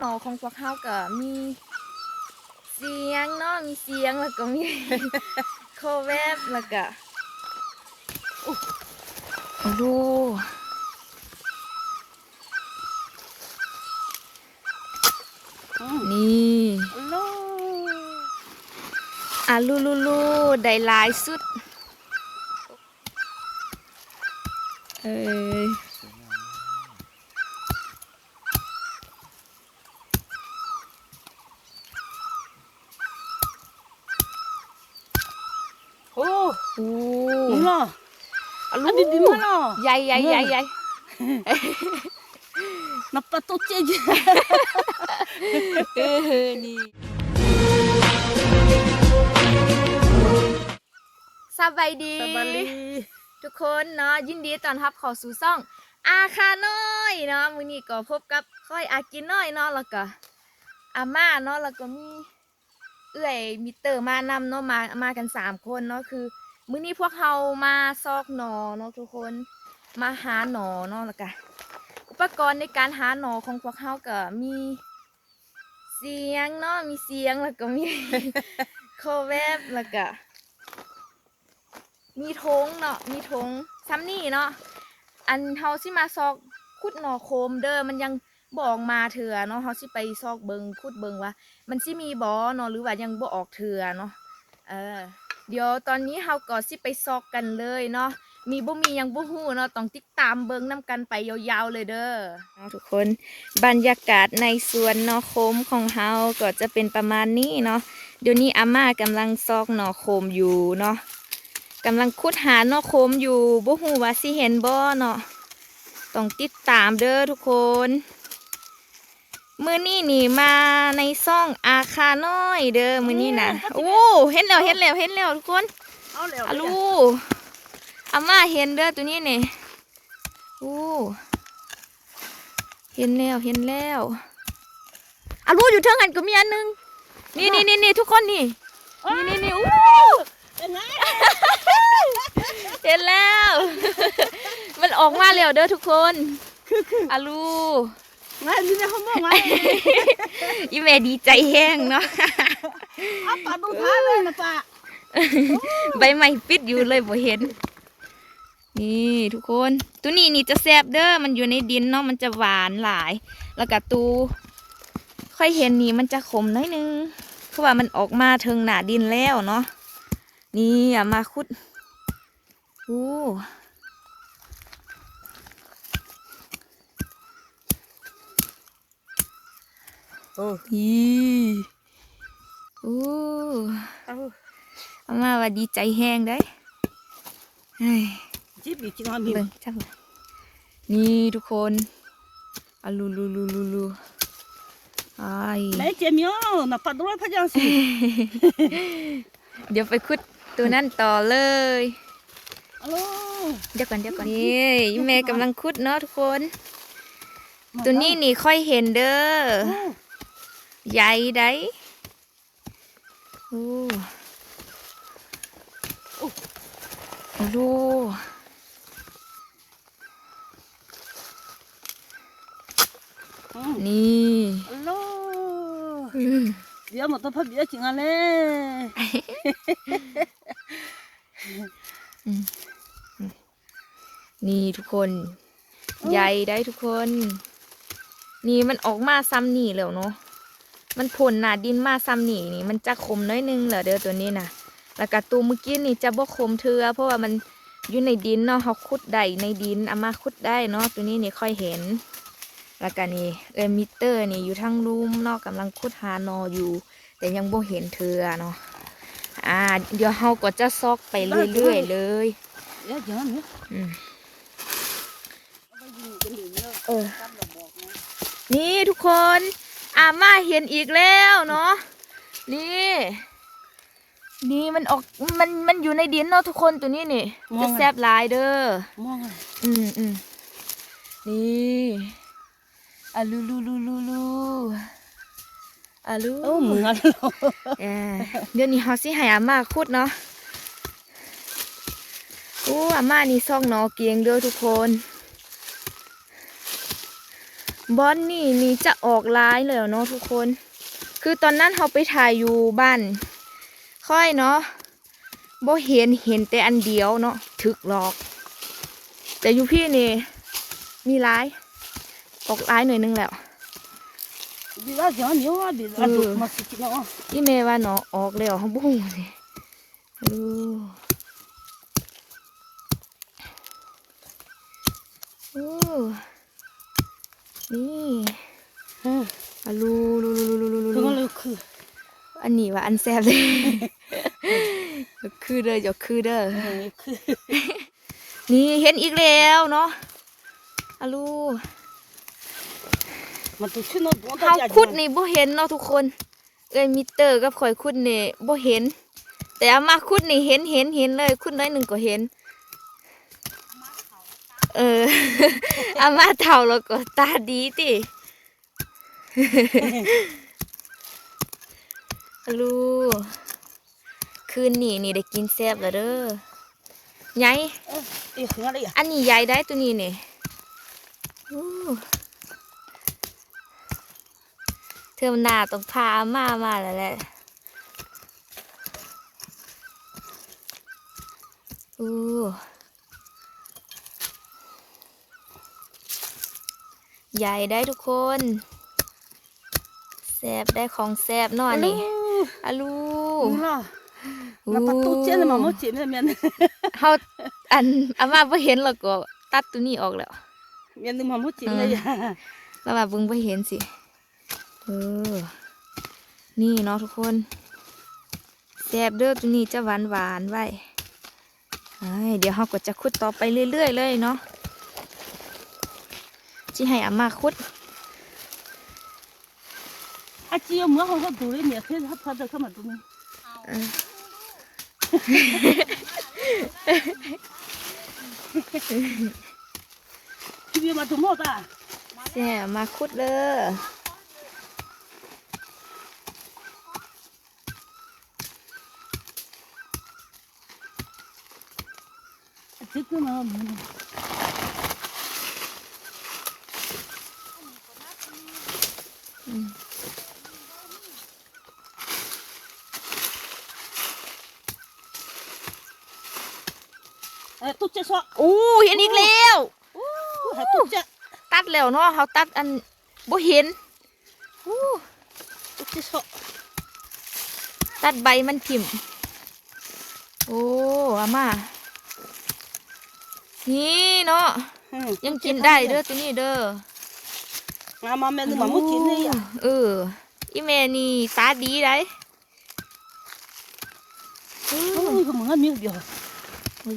ໜໍຂອງພວກເຮົາກໍມີສຽງເນາະ ມີສຽງ ແລ້ວກໍມີຄໍແວບ ແລ້ວກໍ ໂອ້ໂຫ ນີ້ ອາໂລ ອາລູລູລູ ໄດ້ຫຼາຍສຸດ ເອີຍ ໂອ້ ໂອ້ ນີ້ເນາະ ອາລູ ອັນນີ້ດີມາເນາະ ໃຫຍ່ໆໆໆ ນັບປາໂຕເຈ ເອີ ນີ້ ສະບາຍດີ ສະບາຍດີ ທຸກຄົນເນາະ ຍິນດີຕ້ອນຮັບເຂົ້າສູ່ຊ່ອງອາຄານ້ອຍເນາະ ມື້ນີ້ກໍພົບກັບຂ້ອຍອາກິນນ້ອຍເນາະ ແລ້ວກໍອາມ່າເນາະ ແລ້ວກໍມີເອື້ອຍມິດເຕີມານຳເນາະ ມາ ມາກັນສາມຄົນເນາະ ຄືມື້ນີ້ພວກເຮົາມາຊອກໜໍເນາະທຸກຄົນ ມາຫາໜໍເນາະ ແລ້ວກະອຸປະກອນໃນການຫາໜໍຂອງພວກເຮົາກໍມີ ສຽງເນາະ ມີສຽງ ແລ້ວກໍມີຄໍແວບ ແລ້ວກະມີຖົງເນາະ ມີຖົງຊ່ຳນີ້ເນາະ ອັນເຮົາຊິມາຊອກຂຸດໜໍໂຄມເດີ ມັນຍັງບໍ່ອອກມາເທື່ອເນາະ ເຮົາຊິໄປຊອກເບິ່ງ ຂຸດເບິ່ງວ່າມັນຊິມີບໍ່ເນາະ ຫຼືວ່າຍັງບໍ່ອອກເທື່ອເນາະ ເອີ ດຽວຕອນນີ້ເຮົາກໍຊິໄປຊອກກັນເລີຍເນາະ ມີບໍ່ມີຍັງບໍ່ຮູ້ເນາະ ຕ້ອງຕິດຕາມເບິ່ງນຳກັນໄປຍາວໆເລີຍເດີເນາະທຸກຄົນ ບັນຍາກາດໃນສວນໜໍໂຄມຂອງເຮົາກໍຈະເປັນປະມານນີ້ເນາະ ດຽວນີ້ອາມ່າກຳລັງຊອກໜໍໂຄມຢູ່ເນາະ ກຳລັງຂຸດຫາໜໍໂຄມຢູ່ ບໍ່ຮູ້ວ່າຊິເຫັນບໍ່ເນາະ ຕ້ອງຕິດຕາມເດີທຸກຄົນ ມື້ນີ້ນີ້ມາໃນຊ່ອງອາຄານ້ອຍເດີ ມື້ນີ້ນະ ໂອ້ ເຫັນແລ້ວ ເຫັນແລ້ວ ເຫັນແລ້ວທຸກຄົນ ອາລູ ອາມ່າເຫັນເດີ ໂຕນີ້ນີ້ ໂອ້ ເຫັນແລ້ວ ເຫັນແລ້ວ ອາລູ ຢູ່ເທິງຫັ້ນກໍມີອັນໜຶ່ງ ນີ້ໆໆໆ ທຸກຄົນນີ້ ນີ້ໆໆ ໂອ້ ເຫັນແລ້ວ ມັນອອກມາແລ້ວເດີທຸກຄົນ ອາລູ ມາຢູ່ໃນຫ້ອງໝໍ ມາ ອີ່ແມ່ດີໃຈແຮງເນາະ ເອົາປາດູທ່າເລີຍນະປາ ໃບໄມ້ປິດຢູ່ເລີຍບໍ່ເຫັນ ນີ້ທຸກຄົນ ໂຕນີ້ນີ້ຈະແຊບເດີ ມັນຢູ່ໃນດິນເນາະ ມັນຈະຫວານຫຼາຍ ແລ້ວກະໂຕຂ້ອຍເຫັນນີ້ມັນຈະຂົມໜ້ອຍໜຶ່ງ ເພາະວ່າມັນອອກມາເທິງໜ້າດິນແລ້ວເນາະ ນີ້ອາມ່າຂຸດ ໂອ້ ໂອ້ ອີ ໂອ້ ເອົາ ອາມ່າວ່າດີໃຈແຮງໃດ໋ ເອີຍ ຈິບອີກ ຈິບອີກ ເບິ່ງ ຈັບ ນີ້ທຸກຄົນ ອາລູລູລູລູລູ ອ້າຍ ແມ່ເຈມີໂອ ນະປາໂດລະພະຍັງຊິ ດຽວໄປຂຸດໂຕນັ້ນຕໍ່ເລີຍ ອາໂລ ດຽວກ່ອນ ດຽວກ່ອນ ນີ້ ແມ່ກຳລັງຂຸດເນາະທຸກຄົນ ໂຕນີ້ນີ້ຂ້ອຍເຫັນເດີ ໂອ້ ໃຫຍ່ໃດ໋ ໂອ້ ໂອ້ໂຫ ອືມ ນີ້ ໂລ ອືມ ດຽວມາຕ້ອງພັບເບຍຈິງອະແລ ອືມ ອືມ ນີ້ທຸກຄົນ ໂອ້ ໃຫຍ່ໄດ໋ທຸກຄົນ ນີ້ມັນອອກມາຊ່ຳນີ້ແລ້ວເນາະ ມັນພົ້ນໜ້າດິນມາຊ່ຳນີ້ນີ້ ມັນຈະຂົມໜ້ອຍໜຶ່ງແລ້ວເດີໂຕນີ້ນະ ແລ້ວກະໂຕມື້ກີ້ນີ້ຈະບໍ່ຂົມເທື່ອ ເພາະວ່າມັນຢູ່ໃນດິນເນາະ ເຮົາຂຸດໄດ້ໃນດິນ ອາມ່າຂຸດໄດ້ເນາະ ໂຕນີ້ນີ້ຂ້ອຍເຫັນ ແລ້ວກະນີ້ເອື້ອຍມິດເຕີນີ້ຢູ່ທາງລຸ່ມເນາະ ກຳລັງຂຸດຫາໜໍຢູ່ ແຕ່ຍັງບໍ່ເຫັນເທື່ອເນາະ ອ່າ ດຽວເຮົາກໍຈະຊອກໄປເລື້ອຍໆເລີຍ ອືມ ເອີ ນີ້ທຸກຄົນ ອາມ່າເຫັນອີກແລ້ວເນາະ ນີ້ ນີ້ມັນອອກ ມັນ ມັນຢູ່ໃນດິນເນາະທຸກຄົນ ໂຕນີ້ນີ້ ຈະແຊບຫຼາຍເດີ ອືມໆ ນີ້ ອາລູລູລູລູລູ ອາລູ ໂອ້ ເມື່ອຍ ເອີ ດຽວນີ້ເຮົາຊິໃຫ້ອາມ່າຂຸດເນາະ ໂອ້ ອາມ່ານີ້ຊອກໜໍເກັ່ງເດີທຸກຄົນ ບ່ອນນີ້ນີ້ຈະອອກຫຼາຍແລ້ວເນາະທຸກຄົນ. ຄືຕອນນັ້ນເຮົາໄປຖ່າຍຢູ່ບ້ານຂ້ອຍເນາະ ບໍ່ເຫັນ ເຫັນແຕ່ອັນດຽວເນາະ ຖືກຫຼອກ. ແຕ່ຢູ່ພີ້ນີ້ມີຫຼາຍ ອອກຫຼາຍໜ້ອຍໜຶ່ງແລ້ວ. ເອີ ອີແມ່ວ່າເນາະ ອອກແລ້ວ ເຮົາບໍ່ຮູ້ເດ. ໂອ້ ໂອ້ ນີ້ ອືມ ອາລູ ລູ ລູ ລູ ລູ ລູ ລູ ຄື ອັນນີ້ວ່າອັນແຊບເດ້. ຢ່າຄືເດີ ຢ່າຄືເດີ ເອີ ຄື ນີ້ເຫັນອີກແລ້ວເນາະ ອາລູ. ເຮົາຂຸດນີ້ບໍ່ເຫັນເນາະທຸກຄົນ. ເອື້ອຍມິດເຕີກັບຂ້ອຍຂຸດນີ້ບໍ່ເຫັນ ແຕ່ອາມ່າຂຸດນີ້ເຫັນ ເຫັນ ເຫັນເລີຍ ຂຸດໜ້ອຍໜຶ່ງກໍເຫັນ. ເອີ ອາມ່າເຖົ້າແລ້ວກໍຕາດີຕິ. ອາລູ ຄືນນີ້ນີ້ໄດ້ກິນແຊບແລ້ວເດີ. ໃຫຍ່ ເອີ ອີກເຮືອນລະ ອັນນີ້ໃຫຍ່ໄດ໋ ໂຕນີ້ນີ້. ໂອ້ ເທື່ອໜ້າຕ້ອງພາອາມ່າມາແລ້ວແຫຼະ. ໂອ້ ໃຫຍ່ໄດ໋ທຸກຄົນ. ແຊບໄດ໋ ຂອງແຊບເນາະອັນນີ້. ອາລູ ອາລູ ນີ້ລະ ໂອ້ ນ້ຳປາຕູເຈນມາໝົດເຈນແມ່ນ ເຮົາ ອັນ ອາມ່າບໍ່ເຫັນແລ້ວກໍຕັດໂຕນີ້ອອກແລ້ວ ແມ່ນມາໝົດເຈນເລີຍ. ລາວວ່າເບິ່ງບໍ່ເຫັນຊິ. ເອີ ນີ້ເນາະທຸກຄົນ ແຊບເດີ ໂຕນີ້ຈະຫວານໆໄວ້. ເອີຍ ດຽວເຮົາກໍຈະຂຸດຕໍ່ໄປເລື້ອຍໆເລີຍເນາະ ຊິໃຫ້ອາມ່າຂຸດ. ອາຈີເອົາເມືອຂອງເຮົາດູເລີຍເນຍ ເທໃຫ້ເຂົາເດີນເຂົ້າມາດູນີ້. ເອີ ທີ່ເວຍມາດູໝົດອ່ະ ແຊມາຂຸດເດີ. ອາທິດໜຶ່ງແລ້ວ ອືມ ເອີ ຕຸກເຈາະ ໂອ້ ເຫັນອີກແລ້ວ. ໂອ້ ຫາຕຸກເຈາະ ຕັດແລ້ວເນາະ ເຮົາຕັດອັນ ບໍ່ເຫັນ. ໂອ້ ຕຸກເຈາະ ຕັດໃບມັນຖິ້ມ. ໂອ້ ອາມ່າ ນີ້ເນາະ ອືມ ຍັງກິນໄດ້ເດີ ຕຸກເຈາະ ໂຕນີ້ເດີ. ງາມມາແມ່ນ ໂອ້ ມາໝົດກິນເລີຍ. ເອີ ອີແມ່ນີ້ຕາດີໄດ໋. ໂອ້ຍ ໂອ້ຍ ກໍມັນມີດຽວ ໂອ້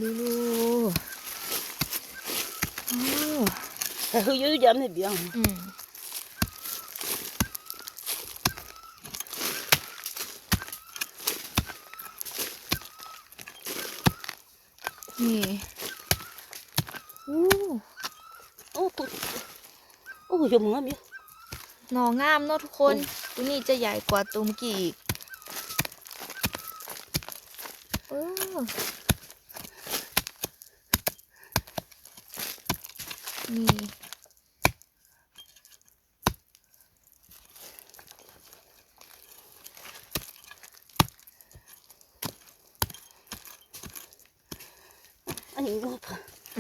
ໂອ້ ເຮີຍ ຢູ່ຢາມໃນບຽງ ອືມ ນີ້ ໂອ້ ໂອ້ ໂອ້ ຢາມງາມຢູ່ ໜໍ່ງາມເນາະທຸກຄົນ. ໂອ້ ໂຕນີ້ຈະໃຫຍ່ກວ່າໂຕເມື່ອກີ້ອີກ. ເອີ ນີ້ ອັນນີ້ກໍ ອ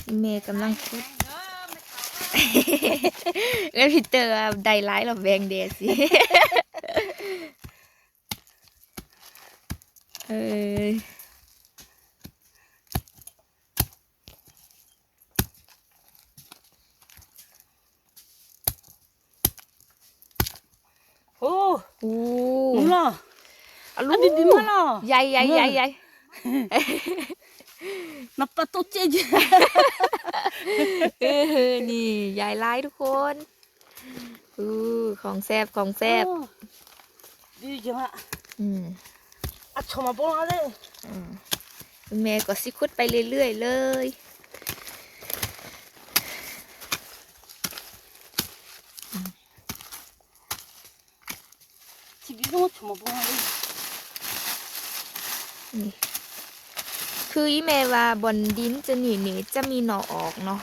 ືມ ແມ່ກຳລັງຂຸດ ເອື້ອຍພີເຕີວ່າໄດ້ຫຼາຍແລ້ວແບ່ງແດ່ຊິ. ເອີຍ ໂອ້ ໂອ້ ນີ້ລະ ອາ ອັນນີ້ ນີ້ມາລະ ໃຫຍ່ ໃຫຍ່ ເອີ ໃຫຍ່ ໃຫຍ່ ນ້ຳປາຕູເຈ ເອີ ນີ້ໃຫຍ່ຫຼາຍທຸກຄົນ. ເອີ ຂອງແຊບ ຂອງແຊບ ໂອ້ ດີຈັ່ງອະ ອືມ ອາ ຊົມມາບໍ່ເລີຍ ອືມ ແມ່ກໍຊິຂຸດໄປເລື້ອຍໆເລີຍ. ອືມ ຊິບີໂນດມາບໍ່ໄດ້ ນີ້ ຄືອີ່ແມ່ວ່າບ່ອນດິນຈະນີ້ນີ້ຈະມີໜໍ່ອອກເນາະ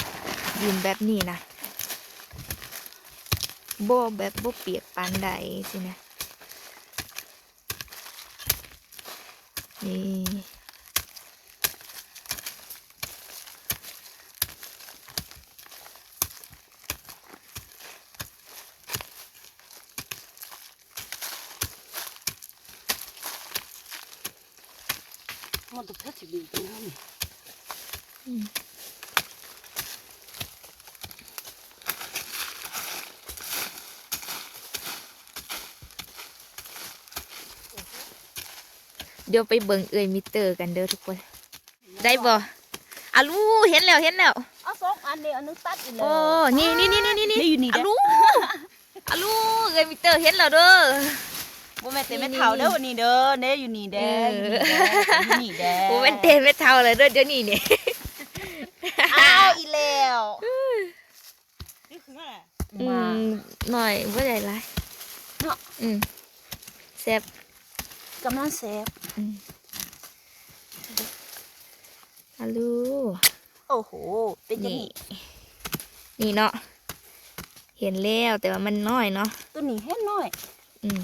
ດິນແບບນີ້ນະ ບໍ່ແບບບໍ່ປຽກປານໃດຊີ້ນະ ນີ້. ມັນຕ້ອງແທ້ຊິບີບເອົານີ້ ອືມ ດຽວໄປເບິ່ງເອື້ອຍມິເຕີກັນເດີທຸກຄົນ ໄດ້ບໍ່? ອາລູ ເຫັນແລ້ວ ເຫັນແລ້ວ ເອົາສອງອັນນີ້ ອັນໜຶ່ງຕັດອີກແລ້ວ ໂອ້ ນີ້ໆໆໆ ນີ້ຢູ່ນີ້ເດ້ ອາລູ ອາລູ ເອື້ອຍມິເຕີເຫັນແລ້ວເດີ ບໍ່ແມ່ນແຕ່ແມ່ເຖົ້າເດີ ນີ້ ນີ້ເດີ ນີ້ເດ້ ຢູ່ນີ້ເດ້ ເອີ ຢູ່ນີ້ເດ້ ຢູ່ນີ້ເດ້ ບໍ່ແມ່ນແຕ່ແມ່ເຖົ້າແລ້ວເດີ ດຽວນີ້ນີ້ ອ້າວ ອີກແລ້ວ ນີ້ຄືຫຍັງ ອືມ ມາ ໜ້ອຍ ບໍ່ໄດ້ຫຼາຍເນາະ ອືມ ແຊບ ກຳລັງແຊບ ອືມ ອາລູ ໂອ້ໂຫ ເປັນຈັ່ງນີ້ ນີ້ເນາະ ເຫັນແລ້ວ ແຕ່ວ່າມັນນ້ອຍເນາະ ໂຕນີ້ແຮງນ້ອຍ ອືມ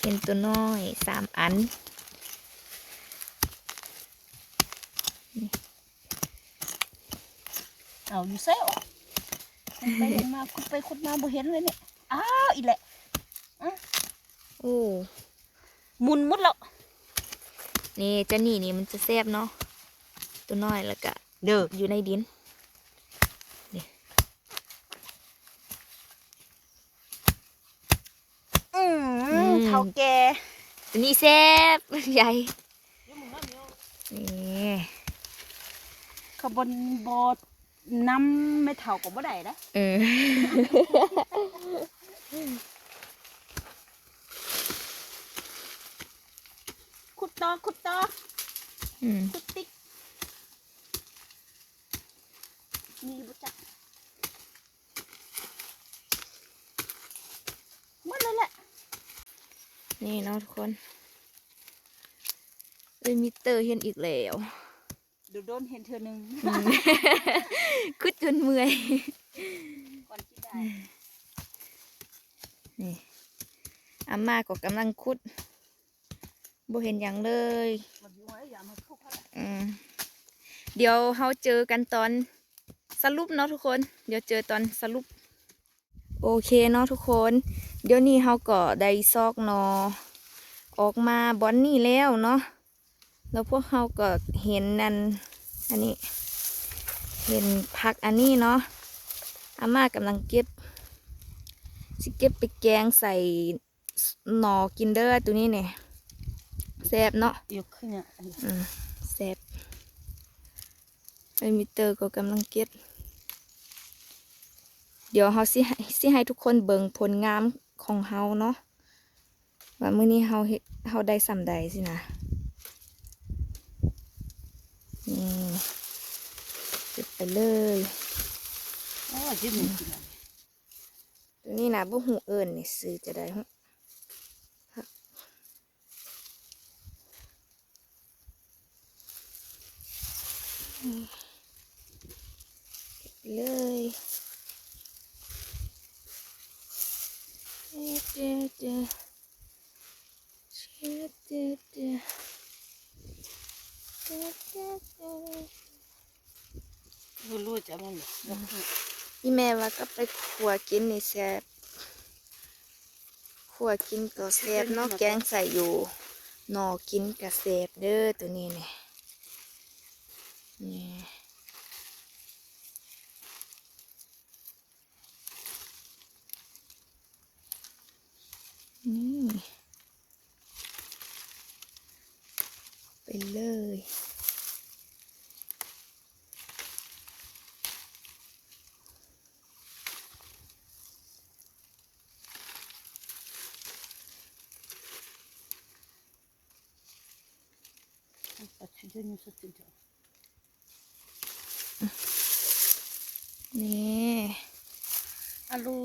ເຫັນໂຕນ້ອຍສາມອັນ ນີ້ ເອົາ ຢູ່ໃສ ໄປເຫັນມາ ຂຸດໄປຂຸດມາບໍ່ເຫັນເລີຍນີ້ ອ້າວ ອີກແລ້ວ ອະ ໂອ້ ໝຸ່ນໝົດແລ້ວ ນີ້ ເຈົ້ານີ້ນີ້ມັນຈະແຊບເນາະ ໂຕນ້ອຍ ແລ້ວກະ ເດີ ຢູ່ໃນດິນ ນີ້ ອືມ ອືມ ເຖົ້າແກ່ ໂຕນີ້ແຊບ ໃຫຍ່ ນີ້ ເຂົາບໍ່ ບໍ່ນຳແມ່ເຖົ້າກໍບໍ່ໄດ້ເດ້ ເອີ ຂຸດຕໍ່ ຂຸດຕໍ່ ອືມ ຂຸດຕິກ ມີບໍ່ຈັກ ໝົດແລ້ວແຫຼະ ນີ້ເນາະທຸກຄົນ ເອີຍ ມິເຕີເຫັນອີກແລ້ວ ໂດນໆເຫັນເທື່ອໜຶ່ງ ອືມ ຂຸດຈົນເມື່ອຍ ກ່ອນຊິໄດ້ ນີ້ ອາມ່າກໍກຳລັງຂຸດ ບໍ່ເຫັນຫຍັງເລີຍ ອືມ ດຽວເຮົາເຈີກັນຕອນສະຫຼຸບເນາະທຸກຄົນ ດຽວເຈີຕອນສະຫຼຸບ ໂອເຄເນາະທຸກຄົນ ດຽວນີ້ເຮົາກໍໄດ້ຊອກໜໍ່ອອກມາບ່ອນນີ້ແລ້ວເນາະ ແລ້ວພວກເຮົາກໍເຫັນອັນ ອັນນີ້ ເຫັນຜັກອັນນີ້ເນາະ ອາມ່າກຳລັງເກັບ ຊິເກັບໄປແກງໃສ່ ໜໍ່ກິນເດີ ໂຕນີ້ນີ້ ແຊບເນາະ ຍົກຂຶ້ນ ອືມ ແຊບ ເອີຍ ມິເຕີກໍກຳລັງເກັບ ດຽວເຮົາຊິໃຫ້ ຊິໃຫ້ທຸກຄົນເບິ່ງຜົນງາມຂອງເຮົາເນາະ ວ່າມື້ນີ້ເຮົາເຮັດ ເຮົາໄດ້ສ່ຳໃດຊີ້ນະ ນີ້ ເກັບໄປເລີຍ ໂອ້ຍ ໂຕນີ້ນະ ບໍ່ຮູ້ເອີ້ນນີ້ຊື່ຈັ່ງໃດ ເລີຍ ເຈ ເຈ ເຈ ເຈ ເຈ ເຈ ເຈ ເຈ ຮູ້ໆ ຈະມັນ ອືມ ອີ່ແມ່ວ່າກັບໄປຂົ້ວກິນນີ້ແຊບ ຂົ້ວກິນກໍແຊບເນາະ ແກງໃສ່ຢູ່ໜໍ່ກິນກໍແຊບເດີ ໂຕນີ້ນີ້ ນີ້ ນີ້ ໄປເລີຍ ນີ້ ອາລູ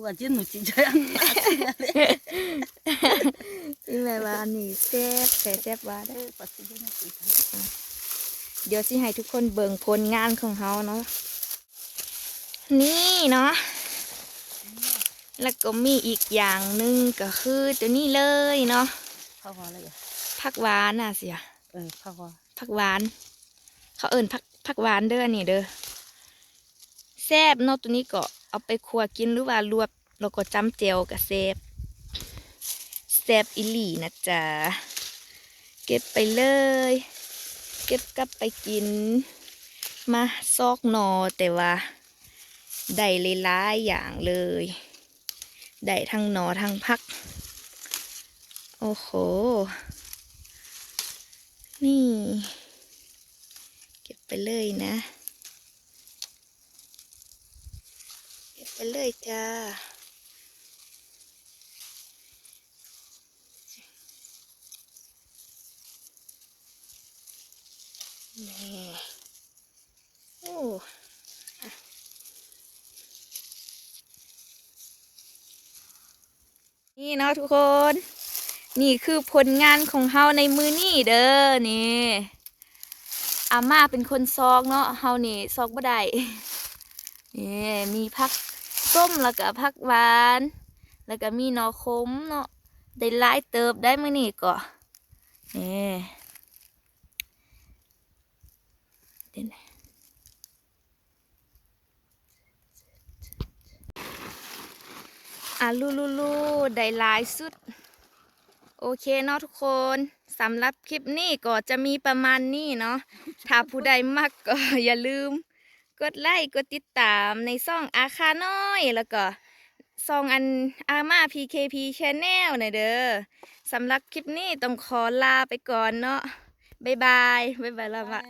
ອາຈິນໜູຈິຈະ ອີ່ແ ແຕ່ວ່າອັນນີ້ແຊບແທ້ແຊບວ່າເດ້. ເອີ ປາຊິຢູ່ໃນປີກ ດຽວຊິໃຫ້ທຸກຄົນເບິ່ງຜົນງານຂອງເຮົາເນາະ. ນີ້ເນາະ ແລ້ວກໍມີອີກຢ່າງໜຶ່ງກໍຄືຕົວນີ້ເລີຍເນາະ ຜັກຫວານນະເສຍ. ເອີ ຜັກຫວານ ຜັກຫວານ ເຂົາເອີ້ນຜັກ ຜັກຫວານເດີ ອັນນີ້ເດີ. ແຊບເນາະ ຕົວນີ້ກໍເອົາໄປຂົ້ວກິນ ຫຼືວ່າລວກ ແລ້ວກໍຈ້ຳແຈ່ວກໍແຊບ ແຊບອີ່ຫຼີນະຈ໊ະ. ເກັບໄປເລີຍ ເກັບກັບໄປກິນ. ມາຊອກໜໍ່ ແຕ່ວ່າໄດ້ຫຼາຍໆຢ່າງເລີຍ ໄດ້ທັງໜໍ່ທັງຜັກ. ໂອ້ໂຫ ນີ້ ເກັບໄປເລີຍນະ ເກັບໄປເລີຍຈ້າ. ນີ້ ໂອ້ ນີ້ເນາະທຸກຄົນ ນີ້ຄືຜົນງານຂອງເຮົາໃນມື້ນີ້ເດີ. ນີ້ ອາມ່າເປັນຄົນຊອກເນາະ ເຮົານີ້ຊອກບໍ່ໄດ້. ນີ້ ມີຜັກສົ້ມ ແລ້ວກະຜັກຫວານ ແລ້ວກະມີໜໍ່ຂົມເນາະ ໄດ້ຫຼາຍເຕີບໄດ໋ມື້ນີ້ກໍ ນີ້ ອາ ລູໆ ໄດ້ຫຼາຍສຸດ. ໂອເຄເນາະທຸກຄົນ ສຳລັບຄລິບນີ້ກໍຈະມີປະມານນີ້ເນາະ. ຖ້າຜູ້ໃດມັກກໍຢ່າລືມກົດໄລກົດຕິດຕາມໃນຊ່ອງອາຄານ້ອຍ ແລ້ວກໍຊ່ອງອັນ ອາມ່າ ພີເຄພີ ແຊນແນວ ນະເດີ. ສຳລັບຄລິບນີ້ຕ້ອງຂໍລາໄປກ່ອນເນາະ ບາຍບາຍ ບາຍບາຍລາມາ.